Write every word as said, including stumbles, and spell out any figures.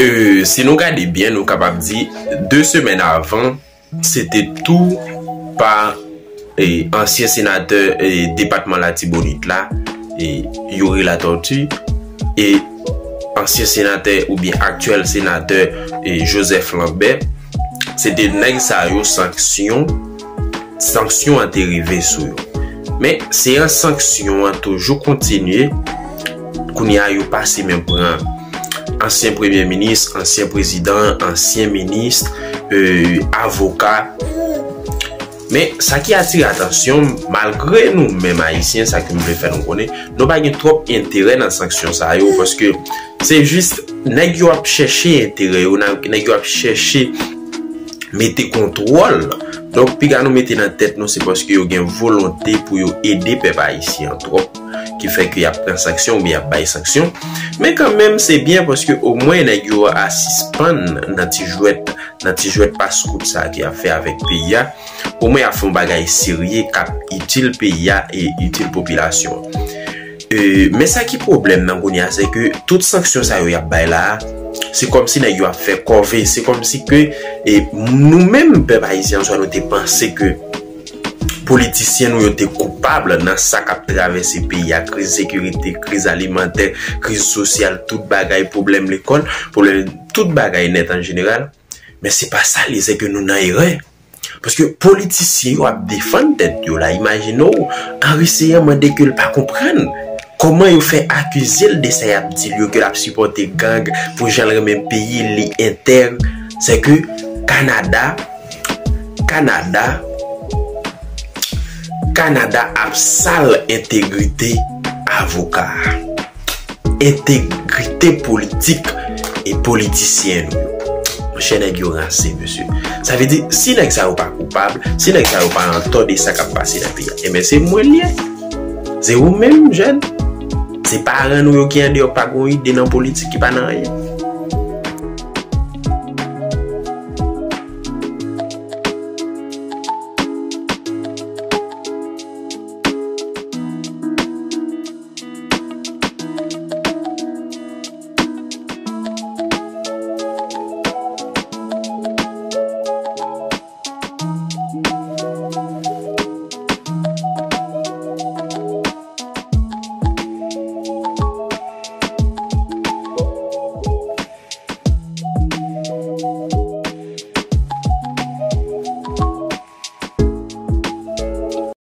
E, si nou gade byen, nou kapab di de semèn avan, se te tou pa e, ansyen senatè e, depatman Latibonit la, e, Youri Latortue, e ansyen senatè oubyen aktyèl senatè e, Joseph Lambert, se te nèg sa yo sanksyon, sanksyon an te rive sou yo. Men se an sanksyon an toujou kontinye, kounye a yo pase men pran ansyen premye minis, ansyen prezidan, ansyen minis, e, avoka. Men sa ki atire atansyon m, malgre nou menm ayisyen, sa ke m vle fè nou konnen, nou pa gen twòp enterè nan sanksyon sa yo, paske se jis nèg yo ap chèche enterè yo, nèg yo ap chèche mete kontwòl. Donk, piga nou mete nan tèt nou, se paske yo gen volonte pou yo ede pèp ayisyen an twòp, ki fè ke y ap pran sanksyon oubyen y ap bay sanksyon. Men kanmenm, se byen paske omwen nèg yo a sispann nan ti jwèt, nan ti jwèt paskout sa ke y ap fè avèk peyi a. Omwen y ap fè yon bagay serye k ap itil peyi a e itil popilasyon an. E, men sa ki pwoblèm nan kounye a, se ke tout sanksyon sa yo y ap bay la a, se kòmsi nèg yo ap fè kòve, se kòmsi ke e, nou menm pèp ayisyen an swa nou te panse ke politisyen nou yo te koupab nan sa k ap travèse peyi a, kriz sekirite, kriz alimantè, kriz sosyal, tout bagay, pwoblèm lekòl, pwoblèm tout bagay nèt an jeneral. Men se pa sa l ye, se ke nou nan erè. Paske politisyen yo ap defann tèt yo la. Imajine w, Henri Céant mande ke l pa konprann kòman yo fè akize l de sa y ap di l yo, ke l ap sipòte gang, pou jan l renmen peyi l, li entèg. Se ke Kanada, Kanada, Kanada ap sal entegrite avoka a, entegrite politik e politisyen nou yo. Monchè, nèg yo ranse, mesye. Sa vle di, si nèg sa yo pa koupab, si nèg sa yo pa antò de sa k ap pase nan peyi a, enben se mwen l ye. Se ou menm, jèn. Se paran nou yo ki andeyò, pa gon ide nan politik, ki pa nan anyen.